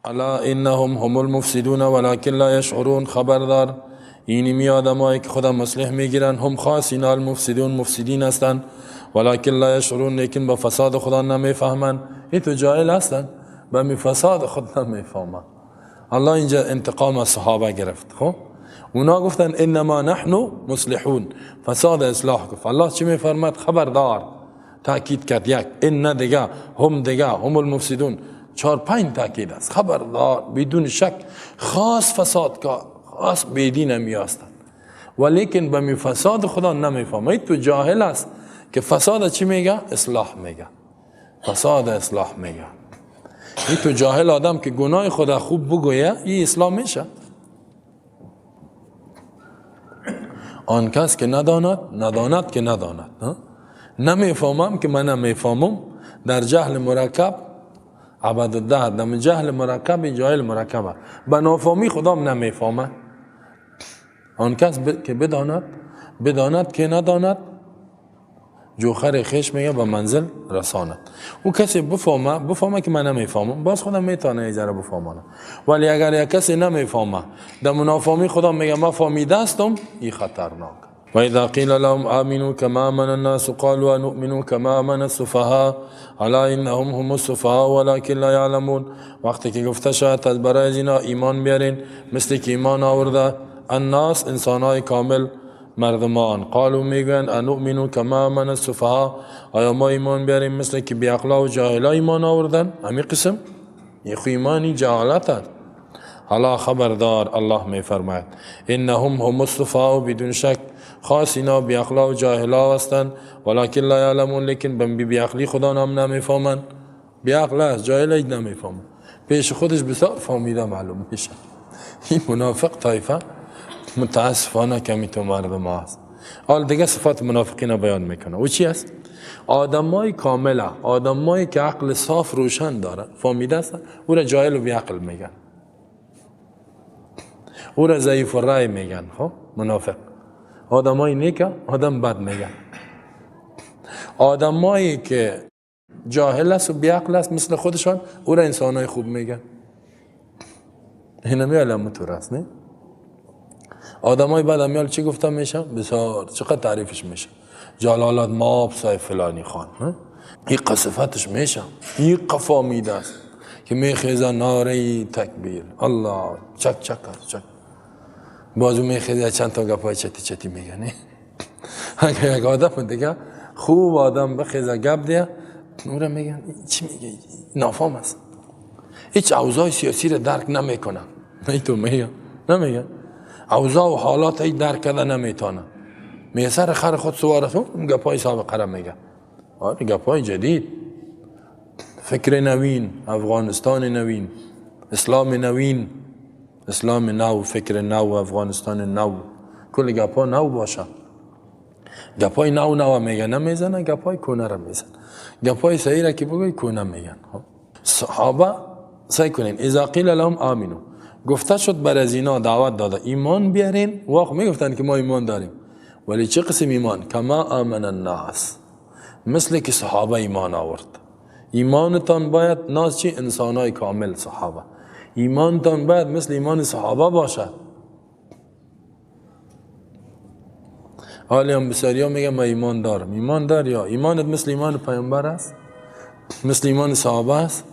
الا انهم هم المفسدون ولكن لا يشعرون. خبردار اینمی آدمایی که خدا مصلح میگیرن هم خاص اینا المفسدون مفسدین هستند، ولكن لا يشعرون، لیکن با فساد خدا نمیفهمن. این تو جاهل هستن، به می فساد خود نمیفهمن. الله اینجا انتقام از صحابه گرفت. خب اونا گفتن انما نحن مصلحون، فساد اصلاح گفت. الله چی میفرماد؟ خبردار، تاکید کرد. یک ان دیگه، هم دیگه، هم المفسدون، چهار پنج تاکید است. خبردار بدون شک خاص فسادکار، خاص بیدین همی هستند، ولیکن به می فساد خدا نمیفهمه. تو جاهل است که فساد چی میگه؟ اصلاح میگه، فساد اصلاح میگه. این تو جاهل آدم که گناه خدا خوب بگویه این اصلاح میشه. آن کس که نداند، نداند که نداند. نمیفهمم که من نمیفهمم، در جهل مرکب عبد الدهر، در جهل مرکب جاهل مرکب، به نافهمی خدام نمیفهمه. آن کس که بداند، بداند که نداند، جوخر خیش میگه به منزل رساند. او کسی بفهمه، بفهمه که من نمیفهمم، باز خودم میتونه یه ذره بفهمانه. ولی اگر یک کسی نمیفهمه، در منافهمی خدا میگه من فهمیده هستم، این خطرناک. و اذا قیل لهم آمنوا كما آمن الناس قالوا نؤمن كما آمن السفهاء الا انهم هم السفهاء ولكن لا يعلمون. وقتی که گفته شد از برای اینا ایمان بیارین مثل که ایمان آورده الناس، انسانهای کامل، مردمان، قالو میگن انؤمن کما آمن السفهاء، آیا ما ایمان بیاریم مثل که بیعقلا و جاهلا ایمان آوردن؟ همین قسم این خو ایمانی جهالت است. حالا خبردار، الله میفرماید انهم هم السفهاء، بدون شک خاص اینا بیعقلا و جاهلا هستند، ولکن لا یعلمون، لیکن به بیعقلی خدا نام نمیفهمن. بیعقل است، جاهل هیچ نمیفهمن، پیش خودش بسیار فهمیده معلوم میشه. این منافق طایفه متاسفانه کمی تو مردم هست. حال دیگه صفات منافقین بیان میکنه. او چی است؟ آدمای کامله، آدمایی که عقل صاف روشن داره، فهمیده است، او را جاهل و بیعقل میگن، او را ضعیف الرأی میگن. خب منافق آدمای نیکه، آدم بد میگن. آدمایی که جاهل است و بیعقل است مثل خودشان، او را انسانای خوب میگن. اینمی علامت است، نه؟ آدمای بعد امیال چی گفته میشه؟ بسیار چقدر تعریفش میشه، جلالت ماب سای فلانی خان، این قصفتش میشه، این قفامیده است که میخیزه ناره تکبیر الله چک چک چک، بازو میخیزه چند تا گپای چتی چتی میگه. نه اگه یک آدم دیگه خوب آدم بخیزه گپ دیگه، او را میگن چی میگه، نافام است، هیچ اوضاع سیاسی را درک نمیکنه. نه تو میگه، نمیگه اوضاع و حالات ای درک کرده نمیتونه، میگه سر خر خود سوار است، اون گپای سابقه را میگه. آره گپای جدید، فکر نوین، افغانستان نوین، اسلام نوین، اسلام نو، فکر نو، افغانستان نو، کل گپا نو باشه. گپای نو نو میگه نمیزنه، گپای کونه را میزنه. گپای صحیح را که بگوی کونه میگن. صحابه سعی کنین اذا قیل لهم آمنوا، گفته شد بر از اینا دعوت داده ایمان بیارین، واقع میگفتن که ما ایمان داریم، ولی چه قسم ایمان؟ کما آمن الناس، مثل که صحابه ایمان آورد. ایمانتان باید ناس چی؟ انسانای کامل صحابه. ایمانتان باید مثل ایمان صحابه باشه. حالی هم بسیاری ها میگن من ایمان دارم. ایمان دار یا ایمانت مثل ایمان پیامبر است؟ مثل ایمان صحابه است؟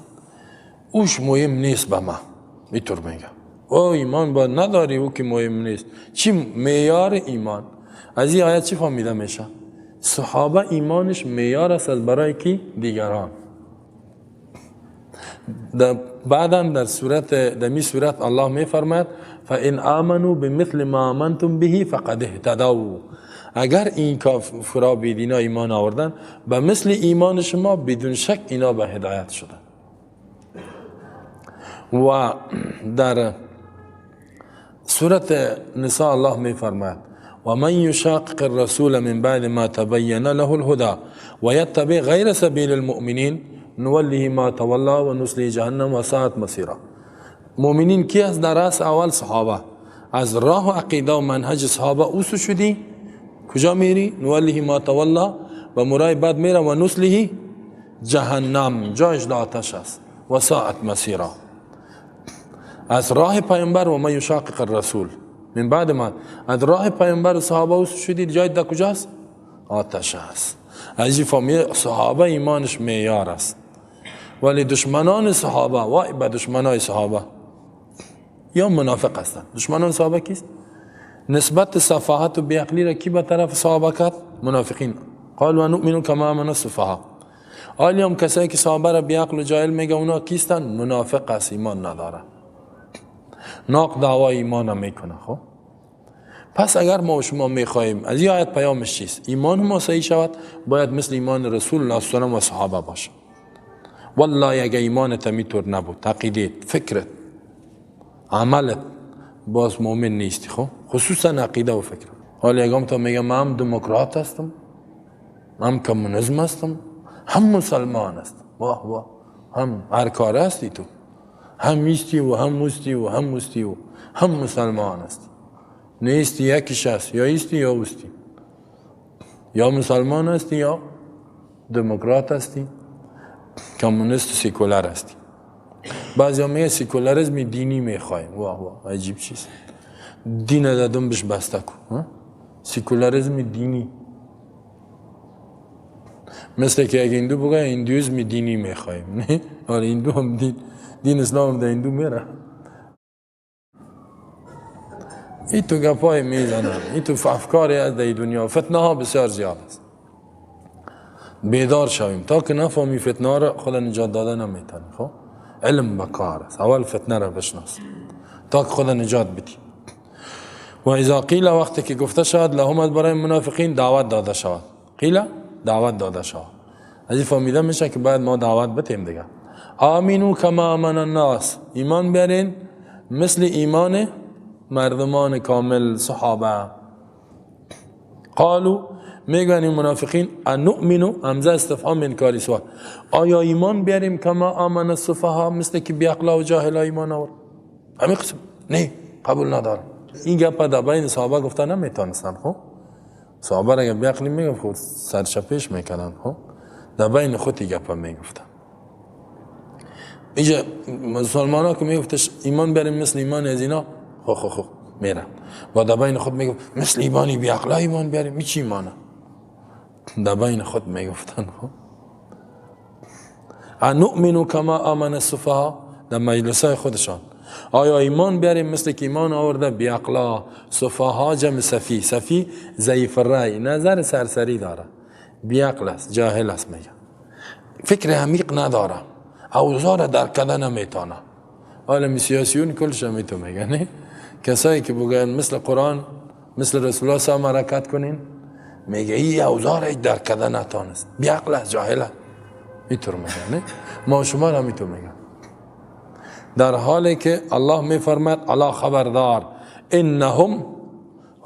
اوش مهم نیست به من، اینطور میگه. او ایمان باید نداری، او که مهم نیست. چی معیار ایمان؟ از این آیت چی فهمیده میشه؟ صحابه ایمانش معیار است از برای کی؟ دیگران. بعدا در صورت دمی صورت الله میفرماید فان آمنوا بمثل ما آمنتم به فقد اهتدوا. اگر این کافرا بیدینا ایمان آوردن به مثل ایمان شما، بدون شک اینا به هدایت شدن. و در سورة نساء الله میفرماید و من یشاقق الرسول من بعد ما تبین له الهدى و یتبع غیر سبیل المؤمنین نوله ما تولا و نصله جهنم و ساعت مصیرا. مؤمنین کی است؟ در رأس اول صحابه. از راه و عقیده و منهج صحابه اوسو شدی، کجا میری؟ نوله ما تولا و مرای بعد میره و نصله جهنم، جایش در آتش است، و ساعت مصیرا. از راه پیامبر و من یشاقق الرسول من بعد ما از راه پیامبر و صحابه شدید، جای در کجاست؟ آتش است. از این فهمی صحابه ایمانش معیار است، ولی دشمنان صحابه، وای به دشمنای صحابه، یا منافق هستند. دشمنان صحابه کیست؟ نسبت صفاحت و بیعقلی را کی به طرف صحابه کرد؟ منافقین. قالوا نؤمن کما آمن السفهاء. آلی هم کسایی که صحابه را بیعقل و جاهل میگه اونا کیستن؟ منافق است، ایمان نداره، ناق دعوای ایمان میکنه. خب پس اگر ما و شما میخواهیم از این آیت پیامش چیست؟ ایمان ما صحیح شود، باید مثل ایمان رسول الله صلی الله علیه و صحابه باشه. والله اگه ایمانت میتور نبود، عقیدت، فکرت، عملت، باز مؤمن نیستی. خب خصوصا عقیده و فکر. حالا یکم تا میگم من هم دموکرات هستم، هم کمونیسم هستم، هم مسلمان هستم. واه واه، هم هر کار هستی تو، هم ایستی و هم مستی و هم مستی و هم مسلمان هستی. نیستی یکیش هست، یا ایستی یا اوستی، یا مسلمان هستی یا دموکرات هستی، کمونیست و سیکولر هستی. بعضی هم میگه سیکولاریسم دینی میخوایم. واه واه، عجیب چیز. دین دادم بش بسته کن. سیکولاریسم دینی، مثل که اگه هندو بگه هندویسم دینی میخوایم. نه آره، هندو هم دین اسلام هم در هندو میره. این تو گپای میزنن، این تو افکاری از در دنیا. فتنه ها بسیار زیاد است. بیدار شویم تا که نفهمی فتنه ها را خود نجات داده نمیتونی. خب علم بکار است، اول فتنه را بشناس تا که خود نجات بدی. و اذا قیل، وقتی که گفته شود، لهم از برای منافقین دعوت داده شود. قیل دعوت داده شود. از این فهمیده میشه که باید ما دعوت بتیم دیگه. آمینو کما آمن الناس، ایمان بیارین مثل ایمان مردمان کامل صحابه. قالو میگن این منافقین انؤمنو، همزه استفهام انکاری سوال، آیا ایمان بیاریم کما آمن السفها، مثل که بیعقلا و جاهلا ایمان آورد؟ همین قسم نه، قبول ندارم. این گپ در بین صحابه گفته نمیتونستن. خب صحابه را اگه بیعقلی میگفت خود سرچپش میکردن. خب در بین خود این گپ میگفتن. اینجا مسلمان ها که میگفتش ایمان بیاریم مثل ایمان از اینا، خو خو خو میرن. و در بین خود میگفت مثل ایمانی بیعقلا ایمان بیاریم، می چی ایمانه؟ در بین خود میگفتن. خب انؤمن کما آمن السفها، در مجلس های خودشان آیا ایمان بیاریم مثل که ایمان آورده بیعقلا؟ سفها جمع سفی، سفی ضعیف الرأی، نظر سرسری داره، بیعقل است، جاهل است، میگه فکر عمیق نداره، اوضاع را درک کرده نمیتونه. عالم سیاسیون کلش همیتو میگه، نه کسایی که بگن مثل قرآن مثل رسول الله صلی الله علیه و حرکت کنین، میگه این اوضاع را درک کرده نتانست، بیعقل است، جاهل است، اینطور میگه. نه ما شما را همیتو میگه، در حالی که الله میفرماد الله خبردار، انهم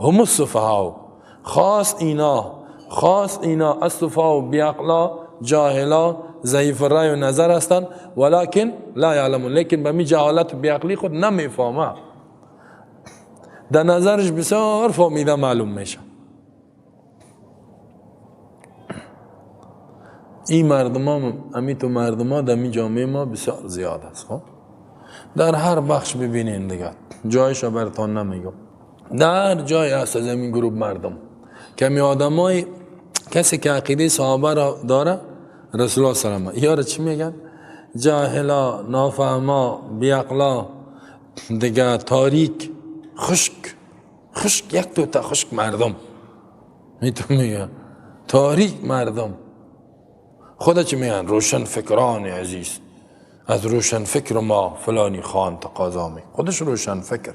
هم السفهاء، خاص اینا، خاص اینا السفهاء بیعقلا، جاهلا، ضعیف رای و نظر هستند، ولکن لا یعلمون، لیکن به می جهالت و بیعقلی خود نمیفهمه، در نظرش بسیار فهمیده معلوم میشه. این مردم ها، امی تو مردم ها در می جامعه ما بسیار زیاد است. خب در هر بخش ببینین دیگه، جایش براتون نمیگم، در جای هست از این گروه مردم کمی آدمای کسی که عقیده صحابه را داره، رسول الله صلی الله علیه و آله، یارو چی میگن؟ جاهلا، نافهما، بیعقلا، دیگه تاریک، خشک، خشک، یک تو تا خشک مردم میتون میگن تاریک مردم. خدا چی میگن؟ روشن فکران عزیز، از روشن فکر ما فلانی خان تقاضا می، خودش روشن فکر.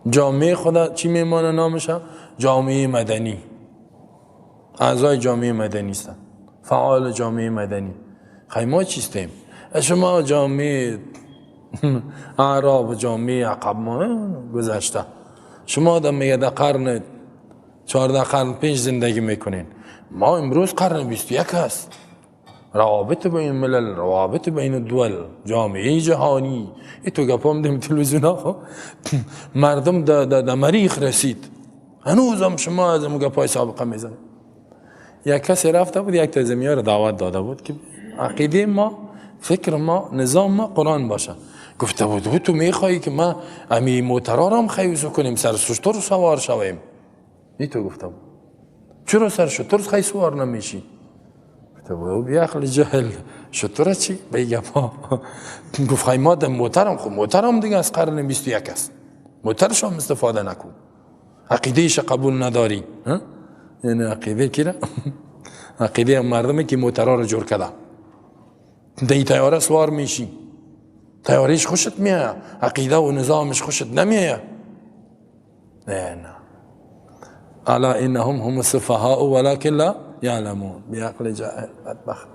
جامعه خدا چی میمانه نامشه؟ جامعه مدنی. اعضای جامعه مدنی هستن، فعال جامعه مدنی. خیلی ما چیستیم؟ شما جامعه اعراب، جامعه عقب ما گذشته. شما آدم میگه در قرن 14 قرن پیش زندگی میکنین، ما امروز قرن 21 هست. روابط بین الملل، روابط بین الدول، جامعه جهانی. ای تو گپام دیم تلویزیون ها، مردم در مریخ رسید، هنوزم شما از اون گپای سابقه میزنید. یک کسی رفته بود، یک تا زمیا رو دعوت داده بود که عقیده ما، فکر ما، نظام ما قرآن باشه. گفته بود تو میخوایی که ما امی موترا رو هم خیوزو کنیم، سر شتر سوار شویم. ای تو گفته بود چرا سر شتر خی سوار نمیشی؟ گفته بود بیعقل جهل، شتر چی؟ به گپا. گفت خی ما موترم، خب موترم دیگه از قرن 21 است، موترش هم استفاده نکن، عقیدهش قبول نداری. یعنی عقیده کی را؟ عقیده مردمی که موترا رو جور کرده. دی تیاره سوار میشی، تیارهش خوشت میاد، عقیده و نظامش خوشت نمیاد. نه نه، الا انهم هم السفهاء ولكن لا يعلمون. بیعقل جاهل بدبخت،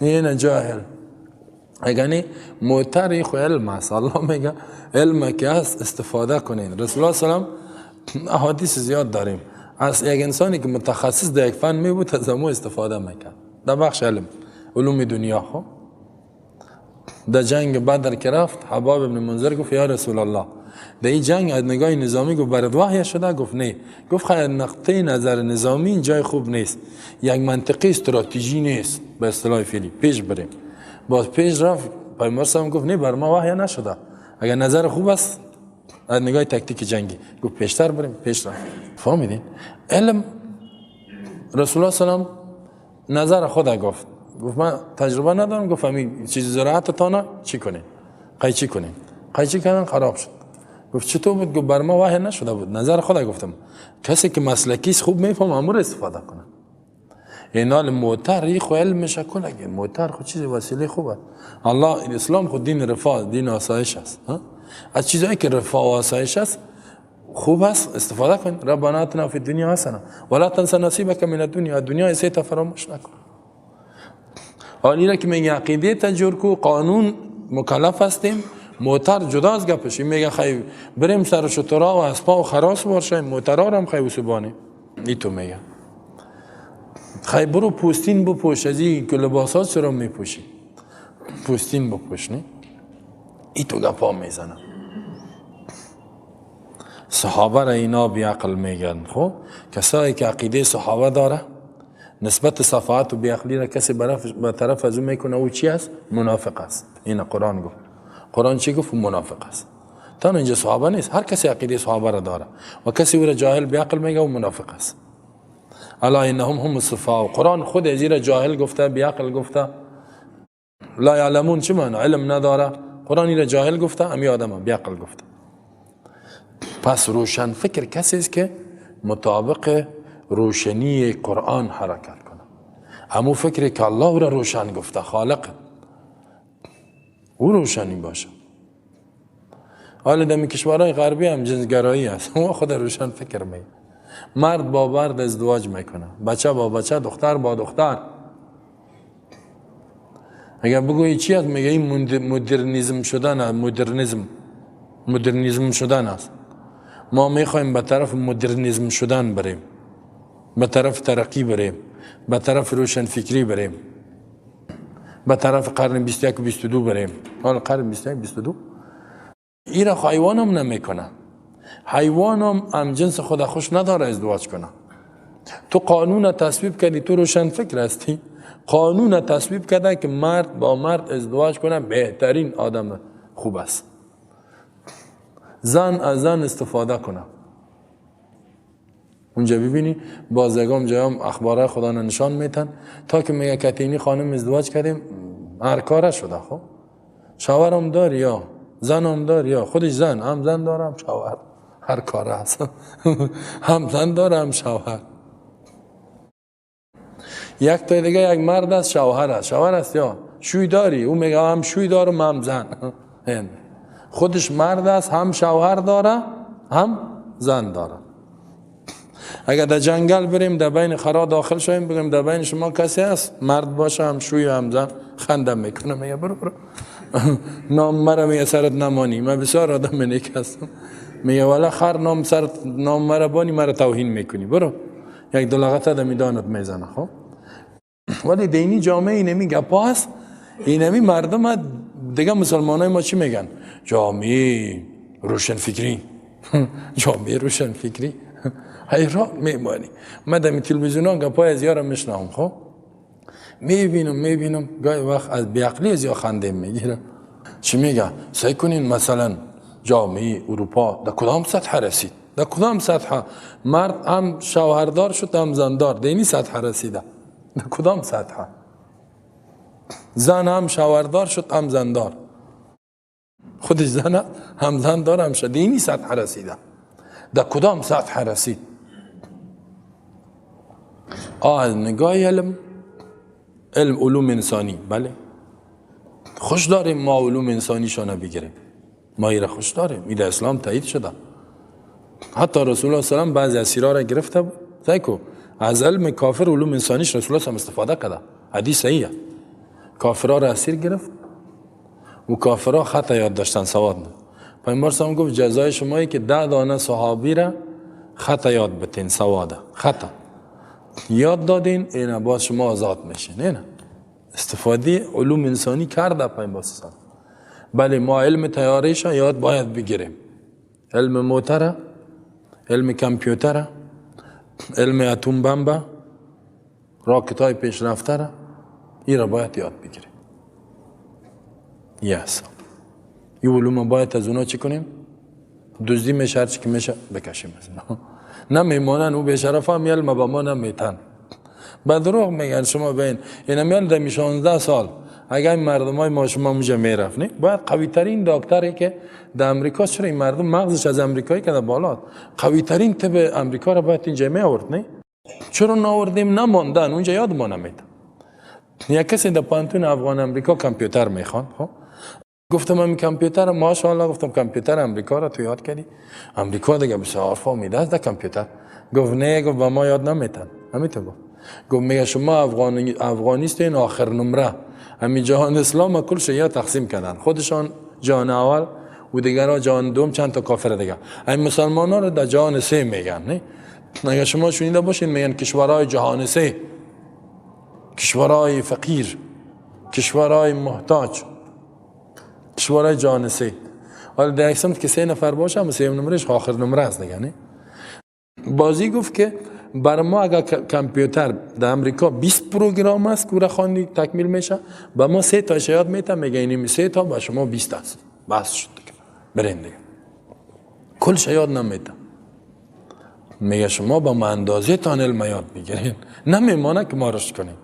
این جاهل. یعنی موتر خو علم است. الله میگه علم که هست استفاده کنین. رسول الله صلی الله علیه و سلم احادیث زیاد داریم از یک انسانی که متخصص در یک فن می بود از امو استفاده میکرد در بخش علم علوم دنیا. خب در جنگ بدر که رفت، حباب ابن منذر گفت یا رسول الله در این جنگ از نگاه نظامی گفت برات وحی شده؟ گفت نه. گفت خیر نقطه نظر نظامی این جای خوب نیست، یک منطقه استراتژی نیست به اصطلاح فعلی، پیش بریم. باز پیش رفت، پیامبر صلی گفت نه بر ما وحی نشده، اگر نظر خوب است از نگاه تکتیک جنگی، گفت پیشتر بریم، پیش رفت. فهمیدین؟ علم رسول الله صلی الله علیه و نظر خدا گفت، گفت من تجربه ندارم، گفت همین چیز زراعت تانه چی کنیم؟ قیچی کنیم. قیچی کردن خراب شد. گفت چطور بود؟ گفت بر ما وحی نشده بود، نظر خدا گفتم. کسی که مسلکی است خوب میفهم امور استفاده کنه. اینال موتر خو علمش کنه، موتر خو چیز وسیله خوبه. الله اسلام خود دین رفاه، دین آسایش است. از چیزایی که رفاه و آسایش است خوب است استفاده کن. ربنا آتنا فی الدنیا حسنه ولا تنس نصیبک من الدنیا. دنیا سه تا فراموش نکن. حالی که میگه عقیده تجور کو، قانون مکلف هستیم، موتر جدا از گپش. میگه خی بریم سر شترا و اسپا و خراس باشیم، موترا رو هم خی وسوبانه. ای تو میگه خی برو پوستین بپوش، از این که لباسات چرا میپوشی؟ پوستین بپوش. نه ای تو گپا میزنه. صحابه را اینا بیعقل میگن. خب کسایی که عقیده صحابه داره نسبت صفاعت و بیعقلی را کسی به طرف از او میکنه، او چی است؟ منافق است. این قرآن گفت. قرآن چی گفت؟ منافق است. تا اینجا صحابه نیست، هر کسی عقیده صحابه را داره و کسی او را جاهل بیعقل میگه او منافق است. الا انهم هم السفهاء. قرآن خود از را جاهل گفته، بیعقل گفته. لا یعلمون چه معنی؟ علم نداره. قرآن را جاهل گفته، امی آدم بیعقل گفته. پس روشن فکر کسی است که مطابق روشنی قرآن حرکت کنه. امو فکری که الله را روشن گفته، خالق او روشنی باشه. حالا در کشورهای غربی هم جنسگرایی است. او خود روشن فکر می، مرد با مرد ازدواج میکنه، بچه با بچه، دختر با دختر. اگر بگویی چی است؟ میگه این مدرنیزم شدن، مدرنیزم شدن است. ما میخوایم به طرف مدرنیزم شدن بریم، به طرف ترقی بریم، به طرف روشن فکری بریم، به طرف قرن 21 و 22 بریم. حالا قرن 21 22 ایرا حیوان هم نمیکنه. حیوان هم جنس خود خوش نداره ازدواج کنه. تو قانون تصویب کردی، تو روشن فکر هستی، قانون تصویب کرده که مرد با مرد ازدواج کنه بهترین آدم خوب است، زن از زن استفاده کنه. اونجا ببینی بازگام جام اخبارهای خدا نشان میتن تا که میگه کتینی خانم ازدواج کردیم هر کاره شده. خب شوهرم داری یا زنم داری یا خودش زن هم زن دارم شوهر، هر کاره هست. هم زن دارم شوهر. یک تا دیگه یک مرد است شوهر است، شوهر است یا شوی داری؟ او میگه هم شوی دارم هم زن. خودش مرد است، هم شوهر داره هم زن داره. اگر در جنگل بریم در بین خرا داخل شویم بگیم در بین شما کسی هست مرد باشه هم شوی هم زن، خنده میکنه میگه برو برو نام مرا میگه سرت نمانی، من بسیار آدم نیک هستم. میگه والا خر نام سرت نام مرا بانی مرا توهین میکنی، برو یک دو لغت در میدانت میزنه. خب ولی دینی جامعه اینمی گپا هست، اینمی مردم دیگه. مسلمانای ما چی میگن؟ جامعه روشن فکری. جامعه روشن فکری. حیران میمانی. من در تلویزیون ها گپای از یارم میشنوم، خب میبینم گاهی وقت از بیعقلی از یا خنده میگیرم. چی میگه؟ سعی کنین مثلا جامعه اروپا در کدام سطح رسید؟ در کدام سطح؟ مرد هم شوهردار شد هم زندار، دینی سطح رسیده. در کدام سطح؟ زن هم شوهردار شد هم زندار، خودش زن هم زندار هم شد، دینی سطح رسیده. در کدام سطح رسید؟ از نگاه علم، علم علوم انسانی، بله خوش داریم ما علوم انسانی شانه بگیریم، ما ایره خوش داریم، ایده اسلام تایید شده. حتی رسول الله صلی الله علیه و بعضی اسیرا را گرفته بود، سیکو از علم کافر علوم انسانیش رسول الله استفاده کرده، حدیث صحیحه. کافرها را اسیر گرفت و کافرها خط یاد داشتن، سواد نه. پیامبر صلی گفت جزای شمایی که 10 دانه صحابی را خط یاد بتین، سواده خط یاد دادین، اینا باز شما آزاد میشین. اینا استفاده علوم انسانی کرده پیامبر صلی. بله ما علم تیاریش یاد باید بگیریم، علم موتر، علم کامپیوتر، علم اتم بمب، راکت های پیشرفته، این را باید یاد بگیریم. یس این علوم باید از اونا چی کنیم؟ دزدی میشه، هرچی که میشه بکشیم از اونا. نمیمانن او بیشرف هم علم به ما نمیتن، به دروغ میگن. شما بین اینا میان در 16 سال اگر این مردم های ما شما اونجا میرفت، نه باید قوی ترین دکتری که در امریکا، چرا این مردم مغزش از امریکایی که در بالا، قوی ترین طب امریکا را باید اینجا می آورد، نه چرا نآوردیم؟ نماندن اونجا یاد ما نمیده. یک کسی در پانتون افغان امریکا کامپیوتر میخوان، خب گفتم من کامپیوتر ماشاءالله، گفتم کامپیوتر امریکا را تو یاد کردی؟ امریکا دیگه بسیار فهمیده است در کامپیوتر. گفت نه، گفت به ما یاد نمیتن. همینطور گفت. گفت میگه شما افغانیستین آخر نمره، همین جهان اسلام کل شیء تقسیم کردن، خودشان جهان اول و دیگرها جهان دوم، چند تا کافر دیگه. این مسلمان ها رو در جهان سه میگن، نه اگه شما شنیده باشین میگن کشورهای جهان سه، کشورهای فقیر، کشورهای محتاج، کشورهای جهان سه. حالا در یک سمت که 3 نفر باشه هم 3 نمرش آخر نمره است دیگه، نه؟ بازی گفت که بر ما اگر کامپیوتر در امریکا 20 پروگرام است که خواندی تکمیل میشه، به ما 3 تا یاد میته، میگه اینیم 3 تا با شما 20 است، بس شد دیگه، برین دیگه. کلش یاد نمیته. میگه شما با ما اندازه تان علم یاد میگیرین، نمیمانه که ما رشد کنیم.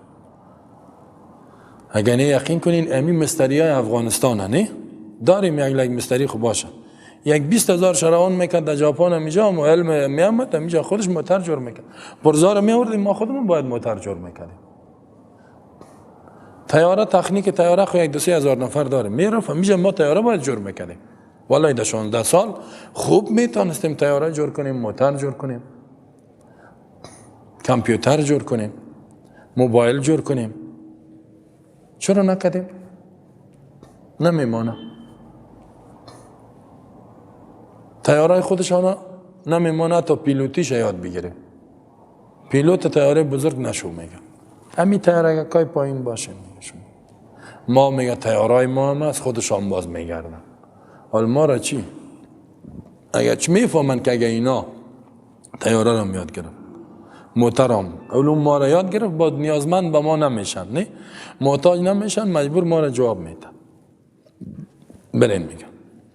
اگر نه یقین کنین امی مستری های افغانستان نه داریم، یک لک مستری خوب باشه، یک 20,000 شروان میکرد در ژاپن همیجا و علم میامد همیجا خودش موتر جور میکرد، پرزار میآوردیم ما خودمون باید موتر جور میکردیم. تیاره تکنیک تیاره خو 1-2-3 هزار نفر داره میرفت همیجا ما تیاره باید جور میکردیم. والله در 16 سال خوب میتونستیم تیاره جور کنیم، موتر جور کنیم، کامپیوتر جور کنیم، موبایل جور کنیم. چرا نکردیم؟ نمیمانه. تیاره خودشان نمیمانه تا پیلوتیش یاد بگیره. پیلوت تیاره بزرگ نشو میگه. همین تیاره اگه کای پایین باشه میگه شما. ما میگه تیاره ما هم از خودشان باز میگردن. حالا ما را چی؟ اگه چی میفهمن که اگه اینا تیاره را یاد گرفت، محترم علوم ما را یاد گرفت، باز نیازمند به ما نمیشن، نه محتاج نمیشن، مجبور ما را جواب میدن. برین میگن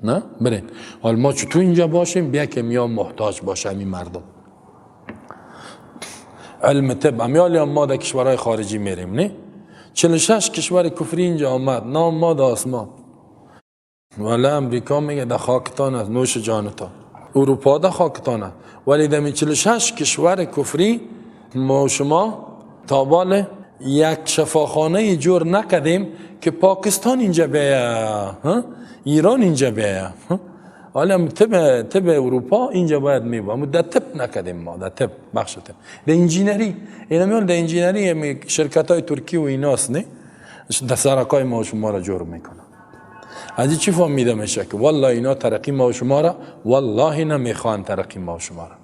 نه برین. حالا ما چطور اینجا باشیم بیا که میا محتاج باشه همین مردم. علم طب امیالی هم ما در کشورهای خارجی میریم، نه 46 کشور کفری اینجا آمد، نام ما در آسمان. ولی امریکا میگه در خاکتان است، نوش جانتان. اروپا در خاکتان است، ولی در 46 کشور کفری ما و شما تا بال یک شفاخانه جور نکردیم که پاکستان اینجا بیایه، ایران اینجا بیایه. حالا طب اروپا اینجا باید می بود، اما در طب نکردیم ما، در طب بخش طب، در انجینری اینا میان، در انجینری شرکت های ترکی و ایناست، نه در سرکای ما و شما را جور میکنن. از این چی فهمیده میشه که والله اینا ترقی ما و شما را والله نمیخوان، ترقی ما و شما را،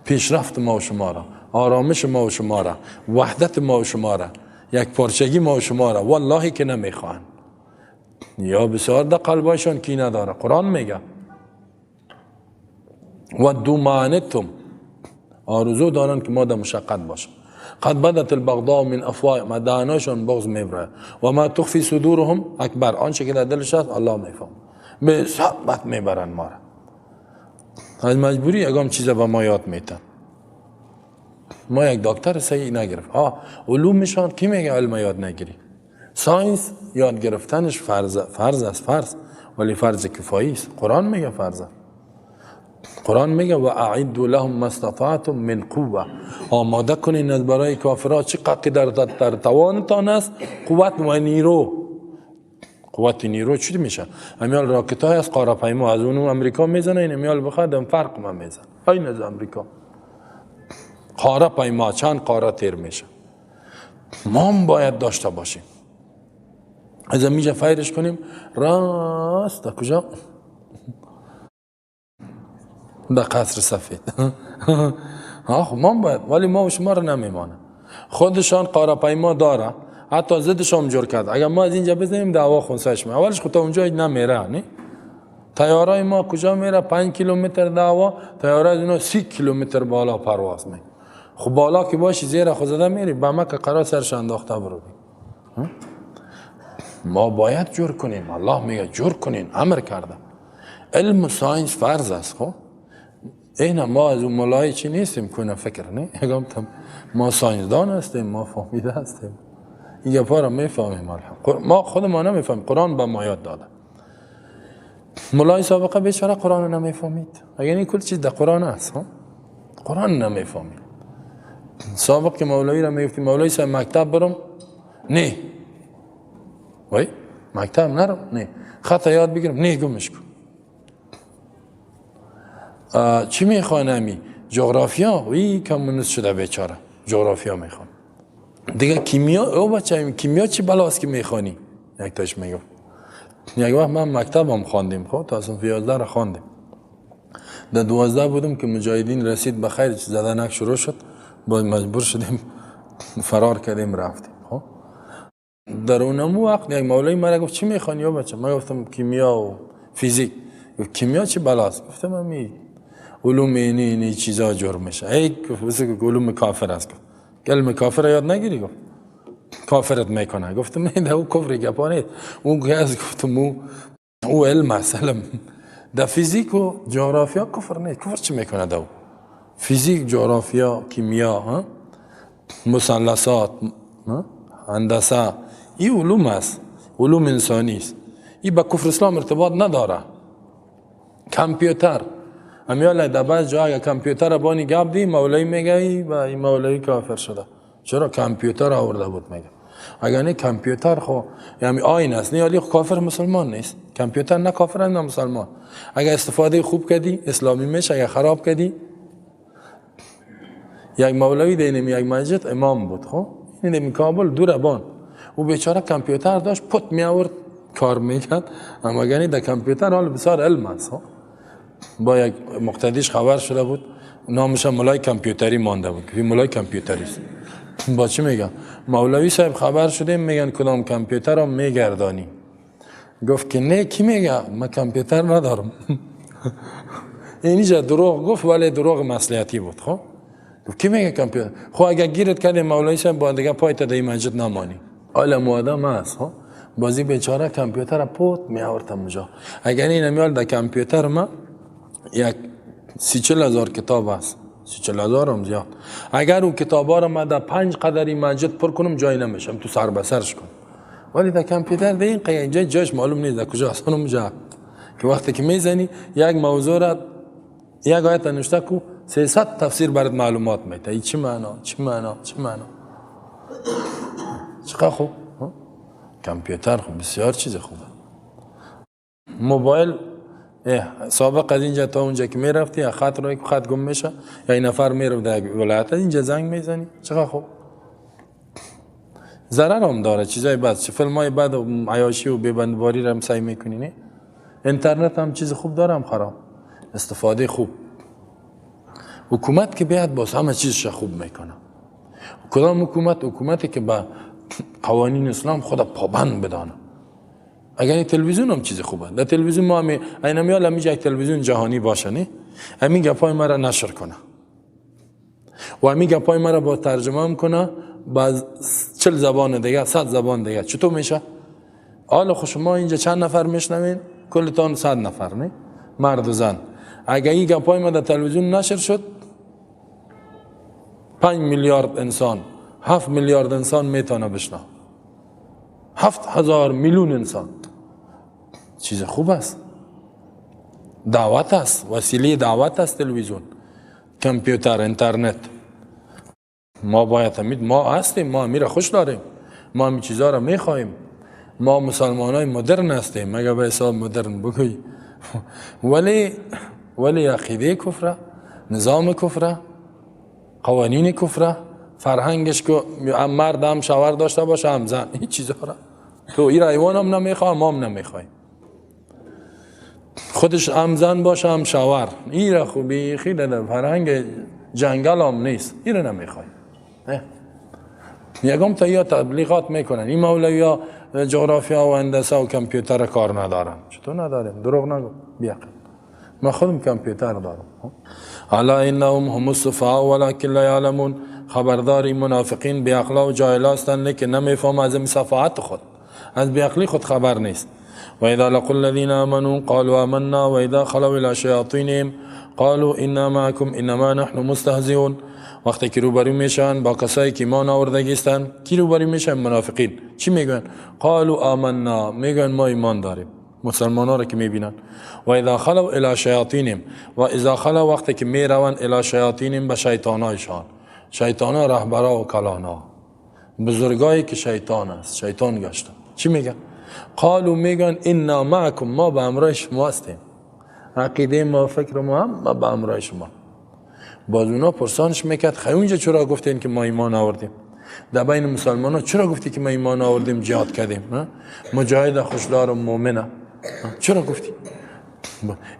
پیشرفت ما و شما را، آرامش ما و شما را، وحدت ما و شما را، یک پارچگی ما و شما را والله که نمیخوان. یا بسیار در قلبایشان کی نداره. قرآن میگه ودوا ما عنتم آرزو دارن که ما در مشقت باشیم. قد بدت البغضاء من افواه، ما دهاناشون بغض میبره. و ما تخفی صدورهم اکبر، آنچه که در دلش هست الله میفهم. به صحبت میبرن ما را. از مجبوری یکم چیزا به ما یاد میتن. ما یک دکتر صحیح نگرفت. علومشان کی میگه علم یاد نگیری؟ science یاد گرفتنش فرض، فرض است، فرض، ولی فرض کفایی است. قرآن میگه فرض. قرآن میگه و اعدوا لهم ما استطعتم من قوه، آماده کنین از برای کافرها چه قدر در توانتان است قوت و نیرو. قوت نیرو چی میشه؟ امیال راکت های از قاره پیما از اونو امریکا میزنه، این امیال بخواد فرق ما میزنه. این از امریکا قاره پیما چند قاره تیر میشه. ما هم باید داشته باشیم. از اینجا فایرش کنیم راست تا کجا؟ در قصر سفید. خب ما باید، ولی ما و شما رو نمیمانه. خودشان قاره پیما داره، حتی ضدش هم جور کرد. اگر ما از اینجا بزنیم دعوا خونسش می. اولش خود تا اونجا نمیره، نه؟ طیاره ما کجا میره؟ 5 کیلومتر دعوا، طیاره از اینا 30 کیلومتر بالا پرواز می. خب بالا که باشی زیر خود زده میری، به مکه قرار سرش انداخته برو. ما باید جور کنیم. الله میگه جور کنین، امر کرده. علم و science فرض است. خب اینا ما از اون ملای چی نیستیم کنه فکر نه، ما science دان هستیم، ما فهمیده هستیم، این گپا را میفهمیم. ما خود ما نمیفهمیم، قرآن به ما یاد داده. ملای سابقه بیچاره قرآن رو نمیفهمید. اگر این کل چیز در قرآن است، قرآن نمیفهمید. سابق که مولوی را میگفتیم مولوی صاحب مکتب برم، نه وای مکتب نرم، نه خط یاد بگیرم، نه گمش کن. چی میخوانمی؟ جغرافیا. وی کمونیست شده بیچاره، جغرافیا میخوان دیگه. کیمیا، او بچه کیمیا چی بلاست که میخوانی؟ یک تاش میگفت. یک وقت من مکتبم خواندیم، خب تا صنف 11 را خواندیم. در 12 بودم که مجاهدین رسید به خیر، زدنک شروع شد، باز مجبور شدیم فرار کردیم رفتیم. خب در اونمو وقت یک مولوی مرا گفت چی میخوانی یا بچه؟ من گفتم کیمیا و فیزیک. گفت کیمیا چی بلاست؟ گفتم امی علوم اینی اینی چیزا جور میشه. ای گفت بس علوم کافر است. گفت علم کافر یاد نگیری؟ گفت کافرت میکنه. گفتم نه او کفر گپا نیست، اون که گفتم او علم است. علم در فیزیک و جغرافیا کفر نیست. کفر چی میکنه دو؟ فیزیک، جغرافیا، کیمیا، مثلثات، هندسه، این علوم است، علوم انسانی است. این با کفر اسلام ارتباط نداره. کامپیوتر امیال در بعض جا اگه کامپیوتر بانی گپ دی مولوی میگه و این مولوی کافر شده. چرا کامپیوتر آورده بود میگه؟ اگر نه کامپیوتر خو یعنی آین است، نه خو کافر مسلمان نیست. کامپیوتر نه کافر نه مسلمان. اگر استفاده خوب کردی اسلامی میشه، اگر خراب کردی. یک مولوی دینم یک مسجد امام بود، خب این دیم کابل دور بان، او بیچاره کامپیوتر داشت پت می آورد کار میکرد، اما گنی در کامپیوتر حال بسیار علم است. با یک مقتدیش خبر شده بود، نامش مولای کامپیوتری مانده بود که مولای کامپیوتری است. با چی میگن؟ مولوی صاحب خبر شدیم میگن کدام کامپیوتر رو میگردانی؟ گفت که نه، کی میگه؟ من کامپیوتر ندارم. اینجا دروغ گفت ولی دروغ مصلحتی بود. خب گفت کی میگه کامپیوتر؟ خب اگر گیرت کردیم مولوی صاحب با دیگه پای تا در مسجد نمانی. عالم آدم است. خب بازی بیچاره کامپیوتر پوت می آوردم اونجا. اگر این امیال در کامپیوتر ما یک 30-40 هزار کتاب است، 30-40 هزار هم زیاد. اگر اون کتابا رو من در 5 قدری مسجد پر کنم جای نمیشم، تو سر به سرش کنم. ولی در کامپیوتر در این اینجا جایش معلوم نیست در کجا است. اونجا که وقتی که میزنی یک موضوع را یک آیت نوشته کو 300 تفسیر برات معلومات میده. این چی معنا، چی معنا، چی معنا؟ چقدر خوب کامپیوتر، خوب بسیار چیز خوبه. موبایل سابق از اینجا تا اونجا که میرفتی خط رو خط گم میشه یا این نفر میره در ولایت اینجا زنگ میزنی. چقدر خوب. ضرر هم داره، چیزای بد، چه فیلمای بد و عیاشی و بی‌بندباری رو هم سعی میکنی. نه اینترنت هم چیز خوب داره هم خراب، استفاده خوب. حکومت که بیاد باز همه چیزش خوب میکنه. کدام حکومت؟ حکومتی که با قوانین اسلام خود پابند بدانه. اگر این تلویزیون هم چیز خوبه. در تلویزیون ما همی اینم یالا میجه یک تلویزیون جهانی باشه، نه همین گپای مرا نشر کنه. و همی گپای مرا با ترجمه هم کنه با 40 زبان دیگه، 100 زبان دیگه، چطور میشه؟ حالا خب شما اینجا چند نفر میشنوین؟ کلتان 100 نفر، نه؟ مرد و زن. اگه این گپای ما در تلویزیون نشر شد، 5 میلیارد انسان، 7 میلیارد انسان میتونه بشنه، 7000 میلیون انسان. چیز خوب است، دعوت است، وسیله دعوت است تلویزیون، کامپیوتر، اینترنت. ما باید امید ما هستیم، ما امیر خوش داریم، ما همین چیزا را میخواهیم، ما مسلمان های مدرن هستیم، مگه به حساب مدرن بگوی. ولی عقیده کفره، نظام کفره، قوانین کفره، فرهنگش که مرد هم شوهر داشته باشه هم زن، هیچ چیزا را تو این ایوان هم نمیخواه، ما هم نمیخوایم. خودش هم زن باشه هم شوهر، این را خوبی خیلی در فرهنگ جنگل هم نیست، این را نمیخوایم. یکم تا یا تبلیغات میکنن، این مولوی ها جغرافیا و هندسه و کامپیوتر کار ندارن. چطور نداریم؟ دروغ نگو، بیعقل. من خودم کامپیوتر دارم. الا انهم هم السفهاء ولكن لا يعلمون. خبردار این منافقین بیعقلا و جاهل هستند، لیکن نمیفهم از این صفاحت خود، از بیعقلی خود خبر نیست. و اذا لقوا الذين آمنوا قالوا آمنا و اذا خلوا الى شیاطینهم قالوا انا معكم انما نحن مستهزئون. وقتی که روبرو میشن با کسایی که ایمان آوردگی هستند، کی روبرو میشن؟ منافقین. چی میگن؟ قالوا آمنا، میگن ما ایمان داریم. مسلمان ها را که میبینن. و اذا خلوا الى شیاطینهم، و اذا خلوا وقتی که میروند، الی شیاطینهم، به شیطانایشان، شیطانا رهبرا و کلانا، بزرگایی که شیطان است، شیطان گشته. چی میگن؟ قالوا، میگن انا معکم، ما به همراه شما هستیم، عقیده ما، فکر ما هم ما به همراه شما. باز اونا پرسانش میکرد، خیلی اونجا چرا گفتین که ما ایمان آوردیم؟ در بین مسلمان ها چرا گفتی که ما ایمان آوردیم، جهاد کردیم، مجاهد خوشدار و مؤمنه، چرا گفتی؟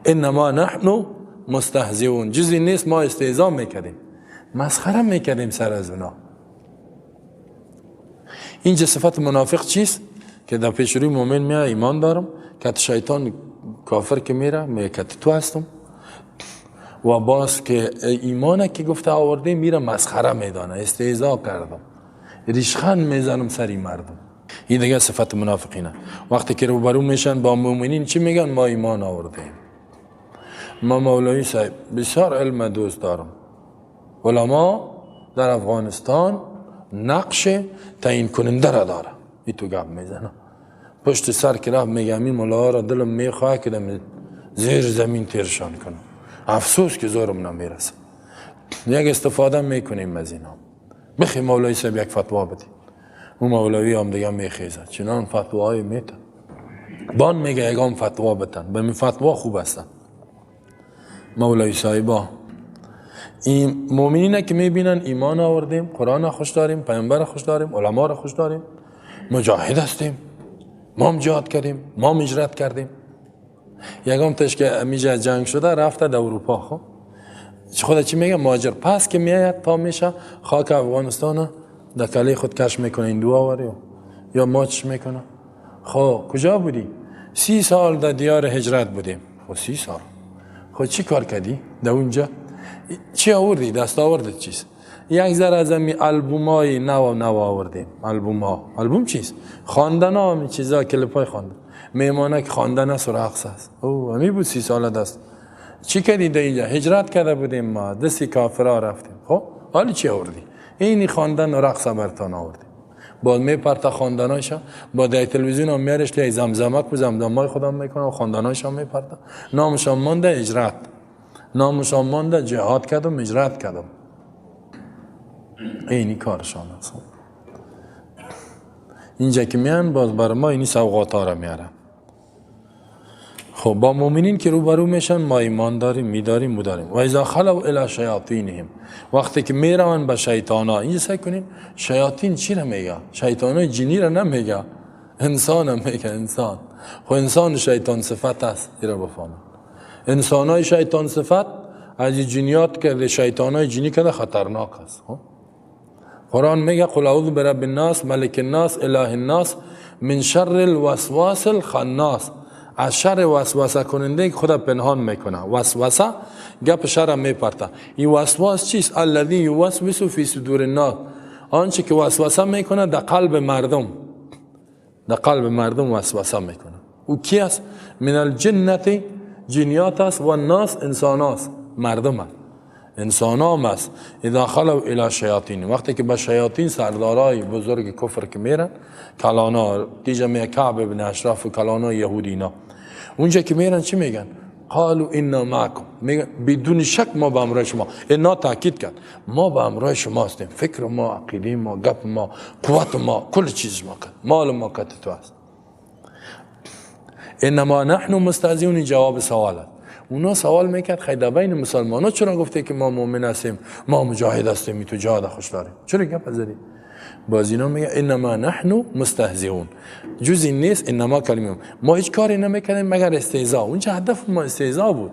انما نحن مستهزئون، چیزی نیست، ما استهزا میکردیم، مسخره میکردیم سر از اونا. اینجا صفت منافق چیست؟ که در پیش روی مؤمن میاد ایمان دارم، که شیطان کافر که میره میگه که تو هستم، و باز که ایمان که گفته آورده میره مسخره میدانه، استهزا کردم، ریشخند میزنم سری مردم. این دیگه صفت منافقینه. وقتی که روبرو میشن با مؤمنین چی میگن؟ ما ایمان آوردیم. ما مولوی صاحب بسیار علم دوست دارم. علما در افغانستان نقش تعیین کننده را داره. این تو گپ میزنه پشت سر که رفت میگه این ملاها را دلم میخواه که دم زیر زمین تیرشان کنم، افسوس که زورم نمیرسه. یک استفاده میکنیم از اینا. بخی مولوی صاحب یک فتوا بدی، اون مولوی هم دیگه میخیزه چنان فتواهای میتن بان میگه یگام فتوا بتن، به می فتوا خوب هستن مولوی صاحبا. این مؤمنین که میبینن ایمان آوردیم، قرآن خوش داریم، پیامبر خوش داریم، علما را خوش داریم، مجاهد هستیم، ما هم جهاد کردیم، ما هم هجرت کردیم. یگام تش که میجه جنگ شده رفته در اروپا، خب خدا چی میگه؟ مهاجر. پس که میآید تا میشه خاک افغانستان در کله خود کش میکنه، این دو آوری یا ماچ میکنه. خب کجا بودی؟ 30 سال در دیار هجرت بودیم. خب 30 سال خب چی کار کردی در اونجا؟ چی آوردی؟ دست آوردت چیست؟ یک ذره از امی آلبومای نو نو آوردیم. آلبوم ها، آلبوم چیست؟ خواندن ها، می چیزا کلیپای خواندن، میمانه که خواندن است و رقص است. او همی بود 30 سال دست. چی کردی در اینجا؟ هجرت کرده بودیم ما، دستی کافرها رفتیم. خب حالی چی آوردی؟ اینی خواندن و رقص برتان آوردیم. بعد میپرته خواندنایش، بعد در تلویزیون هم میارش که زمزمک و زمزمای خودم میکنه و خواندنایش هم میپرته. نامش هم مانده هجرت، نامش هم مانده جهاد کردم، هجرت کردم. اینی کارشان است. اینجا که میان باز بر ما اینی سوغات ها را میارن. خب با مؤمنین که روبرو میشن ما ایمان داریم، میداریم، مداریم. و اذا خلوا الی شیاطینهم، وقتی که میروند به شیطان ها. اینجا سعی کنیم شیاطین چی را میگه؟ شیطان های جنی را نمیگه، انسان هم میگه. انسان، خب انسان شیطان صفت است، این را بفهمن. انسان های شیطان صفت از جنیات که شیطان های جنی که خطرناک است. خب قرآن میگه قل اعوذ برب الناس ملک الناس اله الناس من شر الوسواس الخناس از شر وسوسه کننده که خدا پنهان میکنه. وسوسه گپ شر میپرته. این وسواس چیست؟ الذی یوسوس فی صدور الناس، آنچه که وسوسه میکنه در قلب مردم، در قلب مردم وسوسه میکنه. او کی است؟ من الجنة، جنیات است، و الناس انسان است، مردم است، انسان هم است. اذا خلو الی شیاطین، وقتی که به شیاطین سردارای بزرگ کفر که میرن، کلانا دیجا می کعب ابن اشرف و کلانا یهودی اینا، اونجا که میرن چی میگن؟ قالوا انا معکم، میگن بدون شک ما به همراه شما. اینا تاکید کرد ما به همراه شما هستیم، فکر ما، عقیده ما، گپ ما، قوت ما، کل چیز ما کرد، مال ما کت تو است. انما نحن مستهزئون، جواب سوال است. اونا سوال میکرد خیلی بین مسلمان ها چرا گفته که ما مؤمن هستیم، ما مجاهد هستیم، تو جهاد خوش داریم، چرا گپ زدی؟ باز اینا میگه انما نحن مستهزئون، جز این نیست. انما کلمه ما هیچ کاری نمیکردیم مگر استهزا. اونجا هدف ما استهزا بود،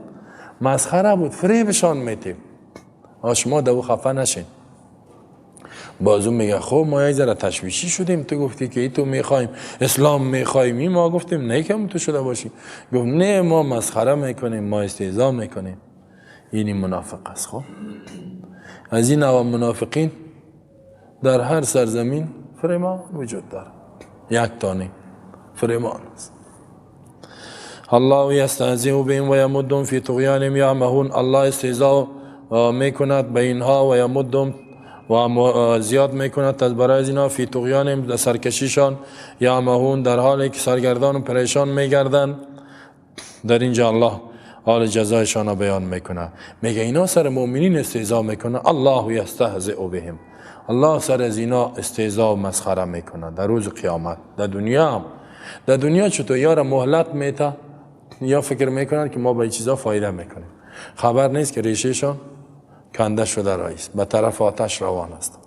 مسخره بود، فریبشان میتیم، شما دو خفه نشین. بازو میگه خب ما یک ذره تشویشی شدیم، تو گفتی که ای تو میخوایم اسلام میخوایم، ما گفتیم نه که تو شده باشی. گفت نه ما مسخره میکنیم، ما استهزا میکنیم. اینی منافق است. خب از این نوع منافقین در هر سرزمین فریمان وجود داره، یک تانه فریمان است. الله یستهزئ بهم و یمدهم فی طغیانهم یعمهون. الله استهزا میکند به اینها و یمدهم و زیاد میکند از برای از اینا، فی طغیانهم در سرکشیشان، یعمهون در حالی که سرگردان و پریشان میگردند. در اینجا الله حال جزایشان را بیان میکنه. میگه اینا سر مؤمنین استهزا میکنه، الله یستهزئ بهم، الله سر از اینا استهزا و مسخره میکنه در روز قیامت. در دنیا هم، در دنیا چطور یار مهلت میته، یا فکر میکنن که ما به این چیزا فایده میکنیم، خبر نیست که ریشهشان کنده شده رئیس به طرف آتش روان است.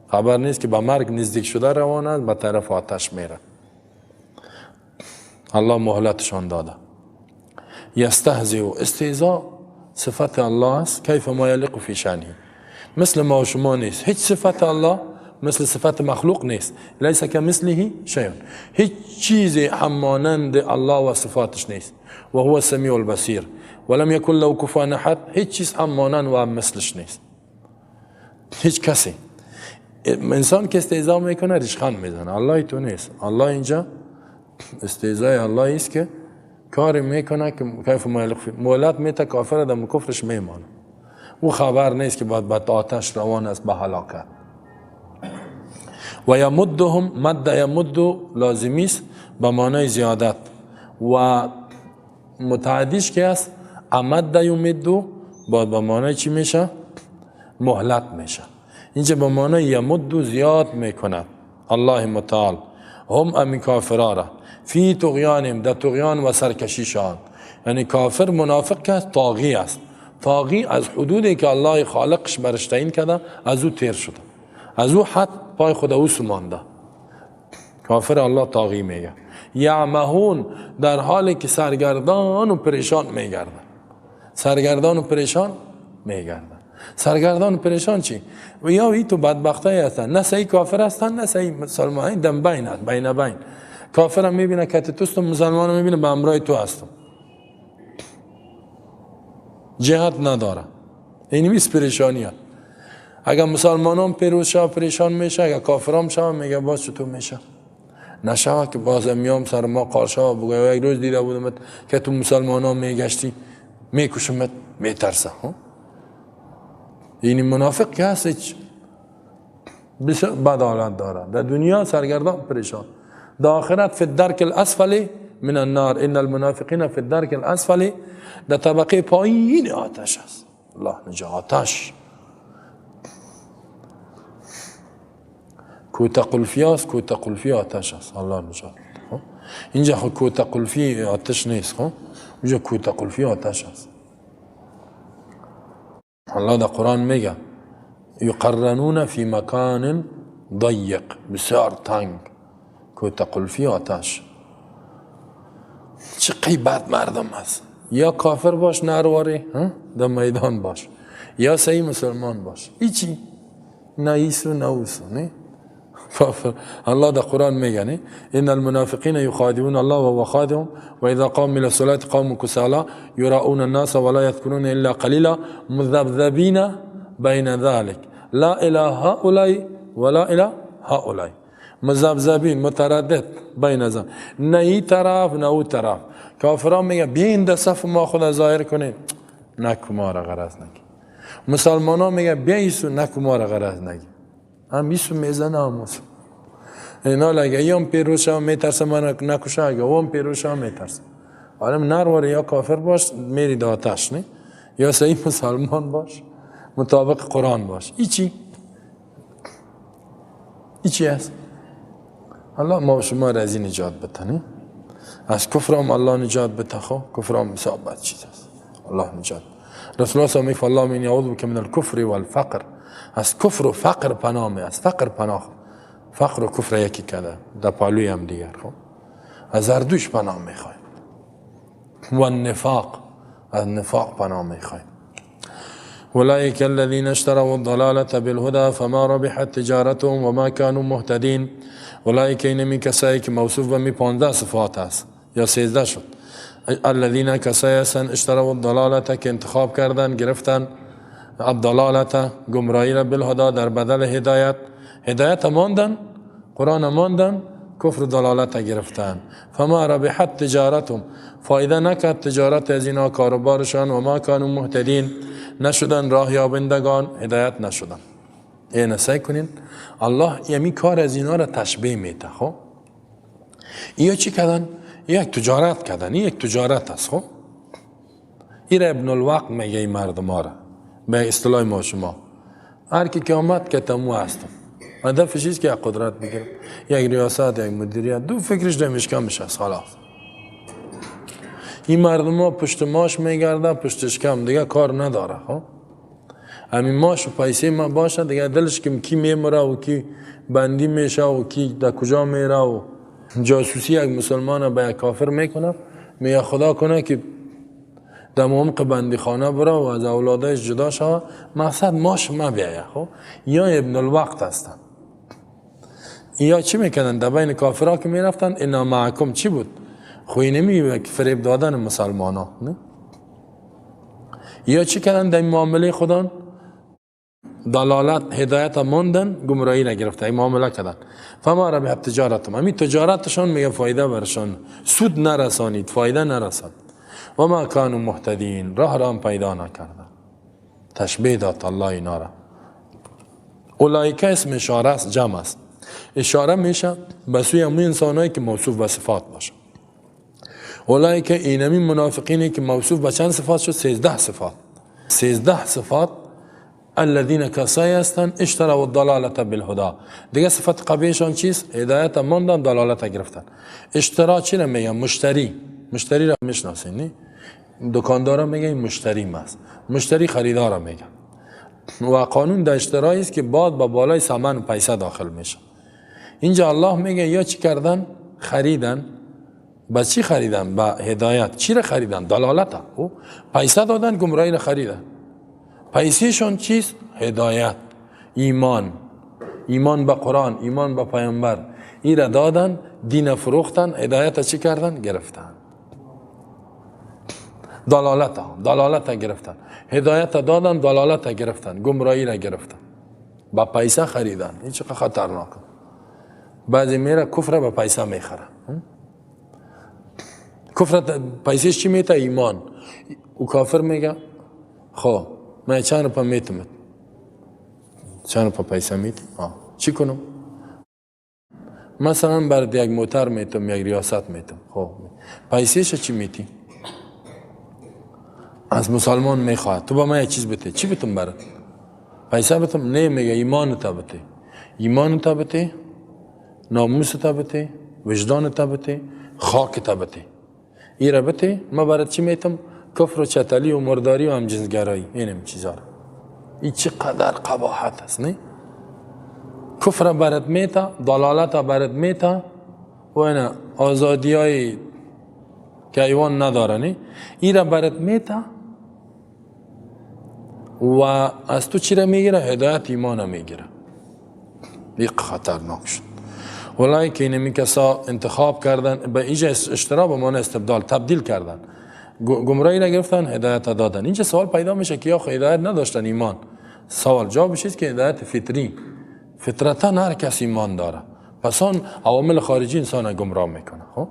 خبر نیست که به مرگ نزدیک شده روان است، به طرف آتش میره. الله مهلتشان داده. یستهزئ، استهزا صفت الله است، کیف ما یلیق فی شأنه، مثل ما و شما نیست. هیچ صفت الله مثل صفت مخلوق نیست، لیس کمثله شیء، هیچ چیزی همانند الله و صفاتش نیست. و هو السمیع البصیر ولم یکن له کفوا احد، هیچ چیز هم مانند و هم مثلش نیست، هیچ کسی. انسان که استهزا میکنه ریشخند میزنه، الله تو نیست. الله اینجا استهزای الله است که کاری میکنه که کیف ما یلیق فی، مولد میته کافر در کفرش میمانه، او خبر نیست که باید به آتش روان است، به هلاکت. و یمدهم، مد یمد لازمی است به معنای زیادت و متعدیش که است امد یمد باید به معنای چی میشه؟ مهلت میشه. اینجا به معنای یمد زیاد میکند الله متعال. هم امی کافرا فی طغیانهم، در طغیان و سرکشیشان، یعنی کافر منافق که طاغی است. طاغی از حدودی که الله خالقش برش تعیین کرده از او تیر شده، از او حد پای خود او سمانده. کافر الله طاغی میگه. یعمهون، در حالی که سرگردان و پریشان میگردن. سرگردان و پریشان میگردن. سرگردان و پریشان چی؟ و یا ای تو بدبختای هستن، نه صحیح کافر هستن نه صحیح مسلمان، دم بین هست، بین بین. کافر هم میبینه که توست، مسلمان هم میبینه به همراه تو هستم، جهت نداره. این میس پریشانی هست. اگر مسلمانان پیروز شد پریشان میشه، اگر کافرام شد میگه باز چطور میشه؟ نشوه که باز میام سر ما قار شوه بگه یک روز دیده بودمت که تو مسلمان ها میگشتی میکشمت، میترسه. این منافق که هست هیچ بسیار بد حالت داره، در دنیا سرگردان پریشان، در آخرت فی الدرک الاسفل من النار، ان المنافقین فی الدرک الاسفل، در طبقه پایین آتش است. الله نجا آتش کوته قلفی است، کوته قلفی آتش است. الله نجات. اینجا خو کوته قلفی آتش نیست، خب اونجا کوته قلفی آتش است. الله در قرآن میگه یقرنون فی مکان ضیق، بسیار تنگ، کوته قلفی آتش. چه قیبت مردم است. یا کافر باش نرواری در میدان باش، یا صحیح مسلمان باش، هیچی نه ایسو نه اوسو، نه. الله در قرآن میگه ان المنافقین یخادعون الله وهو خادعهم واذا قاموا الى الصلاه قاموا كسالى يراؤون الناس ولا يذكرون الا قليلا مذبذبين بين ذلك لا الى هؤلاء ولا الى هؤلاء. مذبذبین، متردد بین ذلك، نه این طرف نه او طرف. کافران میگه بیاین در صف ما خود ظاهر کنین، نکو ما را غرض نگی. مسلمان ها میگه بیا ایسو، نکو ما را غرض نگی. هم ایسو میزنه هم اوسو. اینا لگه ایم پیروز شم میترسه من نکشه، اگه اون پیروز شم میترسه. عالم نرواره یا کافر باش میری در آتش، نه یا صحیح مسلمان باش مطابق قرآن باش. ای چی؟ ای چی هست؟ الله ما شما را از این نجات بده، از کفر هم الله نجات بده. خب کفر هم حساب بد چیز است، الله نجات. رسول الله صلی الله علیه و آله من یعوذ بک من الکفر والفقر، از کفر و فقر پناه می، از فقر پناه، فقر و کفر یکی کده در پالوی هم دیگر. خب از هر دوش پناه میخوایم. و النفاق، از نفاق پناه میخوایم. اولئک الذین اشتروا الضلالة بالهدى فما ربحت تجارتهم وما كانوا مهتدین. اولئک اینمی کسایی که موصوف به می 15 صفات است یا 13 شد. الذین کسایی هستند اشتروا الضلالة که انتخاب کردن گرفتن الضلالة گمراهی را بالهدى در بدل هدایت، هدایت ماندن، قرآن ماندن، کفر دلالت گرفتن. فما ربحت تجارتهم، فایده نکرد تجارت از اینا کاروبارشان، و ما کانوا مهتدین، نشدن راه یابندگان، هدایت نشدن. این سعی کنین الله یمی کار از اینا را تشبیه میده. خب اینا چی کردن؟ یک تجارت کردن، یک تجارت است. خب این ابن الوقت میگه این مردم ها را به اصطلاح ما شما هر کی که آمد که تمو هستم، هدفش چیست که یک قدرت بگیره، یک ریاست، یک مدیریت، دو فکرش دمشکمش است. خلاص این مردم ها پشت ماش میگرده، پشت شکم دیگه کار نداره. خب همین ماش و پیسه ما باشه دیگه دلش که کی میمره و کی بندی میشه و کی در کجا میره و جاسوسی یک مسلمان به یک کافر میکنه، میگه خدا کنه که در عمق بندی خانه بره و از اولادش جدا شوه، مقصد ماش ما بیایه. خب یا ابن الوقت هستن. یا چی میکنن؟ در بین کافرها که میرفتن انا معکم چی بود؟ خوی نمی فریب دادن مسلمان ها. یا چی کردن در معامله خودان؟ دلالت هدایت ماندن، گمراهی نگرفته، این معامله کردن. فما ربحت تجارتهم، همین تجارتشان میگه فایده برشان سود نرسانید، فایده نرسد. و ما کانوا مهتدین، راه را هم پیدا نکردن. تشبیه داد الله اینا را. اولئک اسم اشاره است، جمع است، اشاره میشه به سوی همون انسانایی که موصوف به صفات باشه. اولئک اینمی منافقینی که موصوف به چند صفات شد؟ 13 صفات. 13 صفات. الذین کسایی هستند اشتروا الضلالة بالهدى. دیگه صفت قبیحشان چیست؟ هدایت ماندن، دلالت گرفتن. اشترا چی را میگن؟ مشتری. مشتری را میشناسین نی؟ دکاندارا میگن این مشتری ماست، مشتری خریدار میگن. و قانون در اشترایی است که بعد با بالای ثمن و پیسه داخل میشه. اینجا الله میگه یا چی کردن؟ خریدن. با چی خریدن؟ با هدایت. چی را خریدن؟ دلالت. او پیسه دادن، گمراهی را خریدن. پیسهشون چیست؟ هدایت، ایمان، ایمان به قرآن، ایمان به پیامبر. این را دادن، دین فروختن، هدایت چی کردن؟ گرفتن. دلالت، دلالت گرفتن، هدایت دادن، دلالت گرفتن، گمراهی را گرفتن، با پیسه خریدن. این چقدر خطرناک. بعضی میره کفر با پیسه میخره. کفر پیسهش چی میته؟ ایمان. او کافر میگه خب من چند روپه میتم، چند روپه پیسه میتم، چی کنم؟ مثلا برات یک موتر میتم، یک ریاست میتم. خب پیسهش چی میتی؟ از مسلمان میخواد تو با من یک چیز بده. چی بتم برات؟ پیسه بتم؟ نه، میگه ایمان تا بده، ایمان تا بده، ناموس تا بده، وجدان تا بده، خاک تا بده. ای را بده، ما برات چی میتم؟ کفر و چتلی و مرداری و همجنسگرایی، اینم چیزا را. این چقدر قباحت است نه؟ کفر برات میتا، دلالت برات میتا و اینا آزادی های که ایوان نداره نه؟ این را برات میتا و از تو چی را میگیره؟ هدایت ایمان میگیره. این خطرناک شد. ولای که اینمی کسا انتخاب کردن به اینجا اشترا به معنی استبدال تبدیل کردن، گمراهی را گرفتن، هدایت دادن. اینجا سوال پیدا میشه که یا هدایت نداشتن ایمان. سوال جوابش است که هدایت فطری، فطرتا هر کس ایمان داره، پس آن عوامل خارجی انسان گمراه میکنه. خب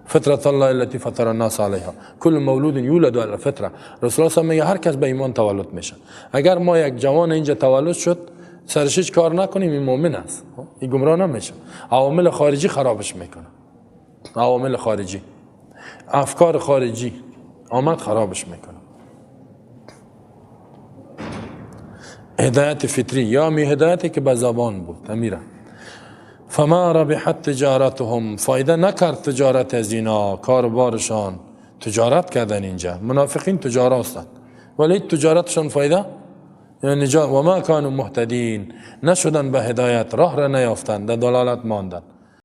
فطرت الله التي فطر الناس علیها کل مولود یولد علی الفطره. رسول الله میگه هر کس به ایمان تولد میشه. اگر ما یک جوان اینجا تولد شد سرش هیچ کار نکنیم، این مؤمن است، این گمراه نمیشه. عوامل خارجی خرابش میکنه، عوامل خارجی، افکار خارجی آمد خرابش میکنه. هدایت فطری یا می هدایتی که به زبان بود امیره. فما ربحت تجارتهم، فایده نکرد تجارت از اینا، کاروبارشان تجارت کردن. اینجا منافقین تجار هستند ولی تجارتشان فایده یعنی و ما کانوا مهتدین، نشدن به هدایت، راه را نیافتند، در دلالت ماندن.